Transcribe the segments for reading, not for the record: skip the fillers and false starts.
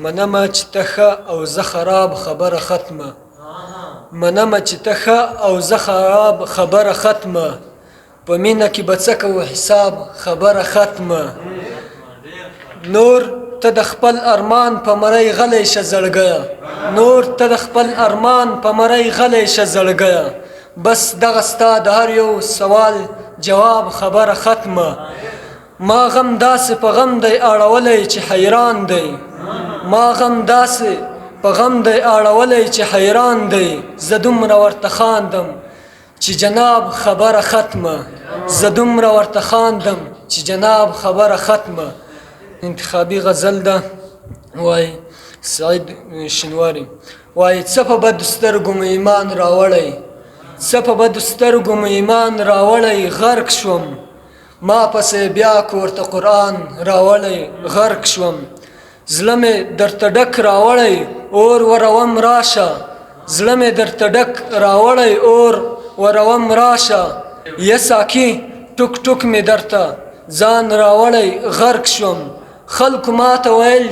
منمه چې ته ښه او زه خراب، خبره ختمه. منمه چې ته ښه او زه خراب، خبره ختمه. په مینه کې به څه کوو حساب، خبره ختمه. نور ته د خپل ارمان په مرۍ غلی شه زړګیه، نور ته د خپل ارمان په مرۍ غلی شه زړګیه، بس دغه ستا د هر یو سوال جواب، خبره ختمه. ما غم داسې په غم دی اړولی چې حیران دی، ما غم داسې په غم دی اړولی چې حیران دی، زه دومره ورته خاندم چې جناب، خبره ختمه. زه دومره ورته خاندم چې جناب، خبره ختمه. انتخابي غزل ده، وای سعید شینواری. وای څه په بد سترګو مې ایمان راوړی، څه په بد سترګو مې ایمان راوړی، غرق شوم. ما پسې بیا کور ته قرآن راوړی، غرق شوم. زړه مې درته ډک راوړی، اور وروم راشه. زړه مې درته ډک راوړی، اور وروم راشه. یه ساکي، ټوک ټوک مې درته ځان راوړی، غرق شوم. خلکو ماته ویل،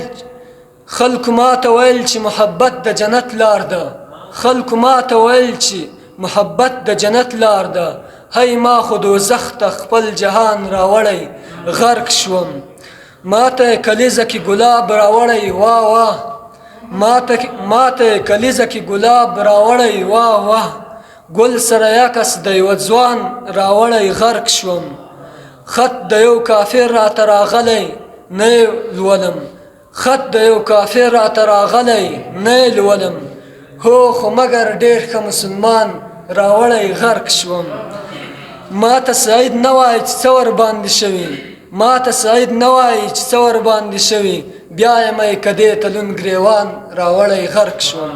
خلکو ماته ویل چې محبت د جنت لار ده، خلکو ماته ویل چې محبت د جنت لار ده، هی ما خو دوزخ ته خپل جهان راوړی، غرق شوم. ماته کلیزه کې ګلاب راوړی، وا وا. ماته کلیزه کې ګلاب راوړی، وا وا. ګل سره یکس د یوه ځوان راوړی، غرق شوم. خط د یو کافر راته راغلی، نه یې لولم. خط د یو کافر راته راغلی، نه یې لولم. هو خو مګر ډېر ښه مسلمان راوړی، غرق شوم. ما ته سعید نه وایي چې څه ورباندې شوي، ما ته سعید نه وایي چې څه ورباندې شوي، بیا یم یې کدې ته لوند ګریوان راوړی، غرق شوم.